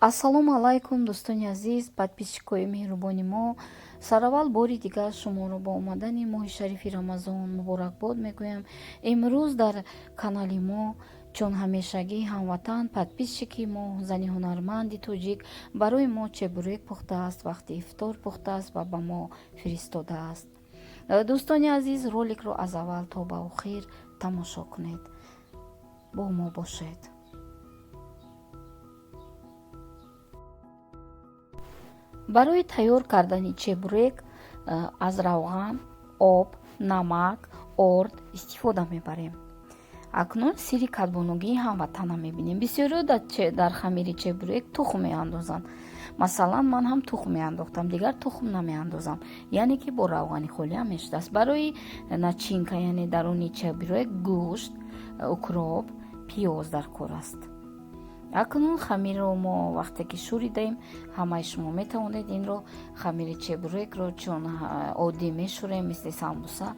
Ассалому алайкум, дӯстони азиз, подписчикои меҳрубони мо. Сараввал бори дигар шуморо бо омадани моҳи шарифи Рамазон муборакбод мегӯям. Имрӯз дар канали мо, чун ҳамешагӣ, ҳамватан, подписчики мо, зани ҳунарманди тоҷик барои мо чебурек пухтааст, вақти ифтор пухтааст ва ба мо фиристодааст. Дӯстони азиз, роликро аз аввал то ба охир тамошо кунед, бо мо бошед. Барои тайёр кардани чебурек аз равған, об, намак, орд истифода мебарем. Акнун сири кадбонугии ҳамватана мебинем. Бисёриҳо дар хамири чебурек тухм меандозанд. Масалан, ман ҳам тухм меандохтам, дигар тухм намеандозам, яъне ки бо равғани холиам мешудааст. Барои начинка, яъне даруни чебурек, гӯшт, укроп, пиёз дар кор аст. Акнун хамирро мо вақте ки шӯридаем, ҳамаи шумо метавонед инро, хамири чебурекро, чун оддӣ мешӯрем, мисли самбуса,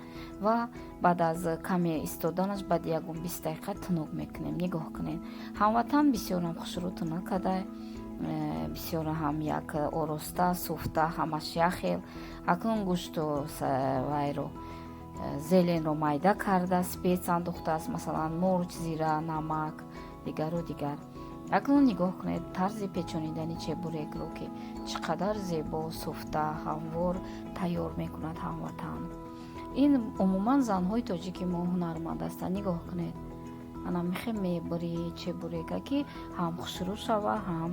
ва баъд аз каме истоданаш, баъди ягон 20 дақиқа тунук мекунем. Нигоҳ кунед, ҳамватан бисёрам хушрӯ тунук карда, бисёр ҳам як ороста, суфта, ҳамаш яхел. Акнун гӯшту вайро, зеленро майда карда, спец андохтааст, масалан, мурч, зира, намак, дигару дигар. Акнун нигоҳ кунед тарзи печонидани чебурекро, ки чӣ қадар зебо, суфта, ҳамвор тайёр мекунад ҳамватан. Ин умуман занҳои тоҷики мо ҳунарманд ҳастанд. Нигоҳ кунед, ана михе мебурӣ чебурека, ки ҳам хушрӯ шава, ҳам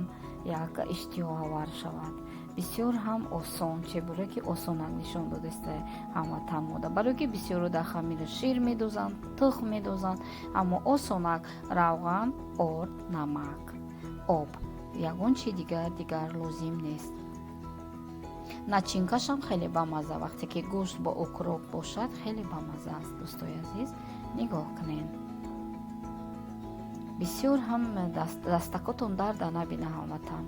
як иштиҳоавар шавад. Бисёр ҳам осон чебуреки осонак нишон додаста ҳамватан мода, барое ки бисёро дар хамира шир медозанд, тухм медозанд, аммо осонак равған, орд, намак, об, ягон чи дигар лозим нест. Начинкашам хеле бамазза, вақте ки гӯшт бо укроп бошад, хеле бамазза аст. Дӯстои азиз, нигоҳ кунед, бисёр ҳам дастакотон дарда набина ҳамватан.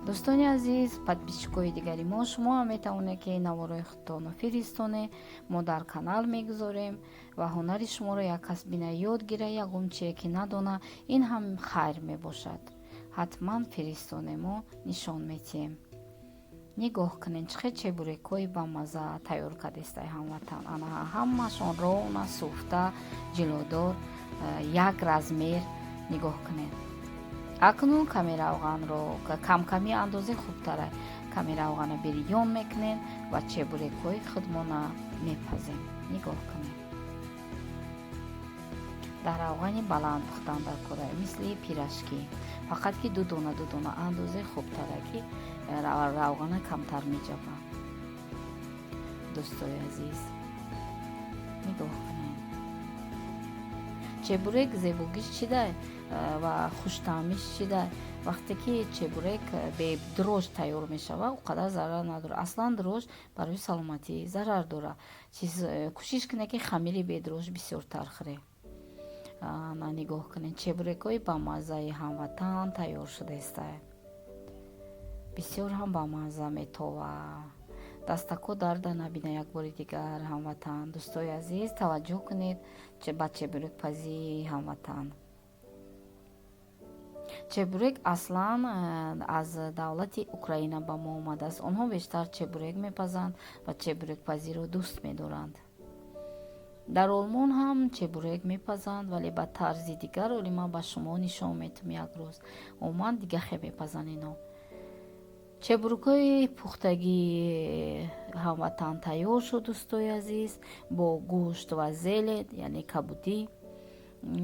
Дӯстони азиз, подписчикои дигари мо, шумо ҳам метавонед, ки наворои худтонро фиристонед, мо дар канал мегузорем ва ҳунари шуморо як кас бина, ёд гира, ягон чие ки надона, ин ҳам хайр мебошад. Ҳатман фиристонем, мо нишон метиҳем. Нигоҳ кунед, чӣ хел чебурекҳои бамазза тайёр кардестай ҳамватан. Ана ҳамашон ровна, суфта, ҷилодор, як размер. Нигоҳ кунед. Акнун каме равғанро камкамӣ андозе хубтара, каме равғана бирён мекунем ва чебурекҳои худмона мепазем. Нигоҳ кунед, дар равғани баланд пухтан дар кора, мисли пирожки, фақат ки ду дона ду дона андозе хубтара, ки равғана камтар меҷавад. Дӯстои азиз, нигоҳ кунед, чебурек зебогиш чидай ва хуштаъмиш чидай? Вақте ки чебурек бе дрожж тайёр мешавад, о қадар зарар надорад. Аслан дрожж барои саломатӣ зарар дорад. Кӯшиш кунед, ки хамири бе дрожж бисёртар хӯред. На, нигоҳ кунед, чебурекҳои бамаззаи ҳамватан тайёр шудаистай, бисёр ҳам бамазза метова, дастако дарда набина. Як бори дигар, ҳамватан, дӯстои азиз, таваҷҷӯҳ кунед ба чебурекпазии ҳамватан. Чебурек аслан аз давлати Украина ба мо омадааст. Онҳо бештар чебурек мепазанд ва чебурекпазиро дӯст медоранд. Дар Олмон ҳам чебурек мепазанд, вале ба тарзи дигар. Оли ман ба шумо нишон метум як рӯз. Умуман дига хе мепазанд ино. Чебурекҳои пухтагии ҳамватан тайёр шуд, дӯстои азиз, бо гӯшт ва зелень, яъне кабудӣ.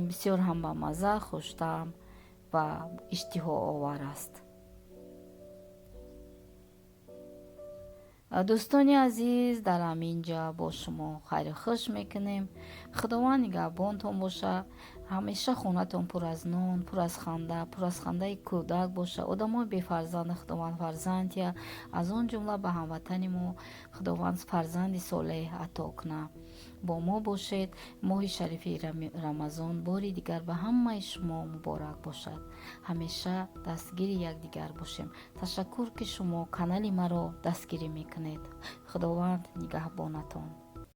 Бисёр ҳам бамазза, хуштаъм ва иштиҳоовар аст. Дӯстони азиз, дар ҳамин ҷа бо шумо хайру хуш мекунем. Худованд нигаҳбонтон боша. Ҳамеша хонатон пур аз нон, пур аз ханда, пур аз хандаи кӯдак боша. Одамои бефарзанда Худованд фарзанд диҳа, аз он ҷумла ба ҳамватани мо Худованд фарзанди солеҳ ато куна. Бо мо бошед. Моҳи шарифи Рамазон бори дигар ба ҳамаи шумо муборак бошад. Ҳамеша дастгири якдигар бошем. Ташаккур, ки шумо канали маро дастгирӣ мекунед. Худованд нигаҳбонатон.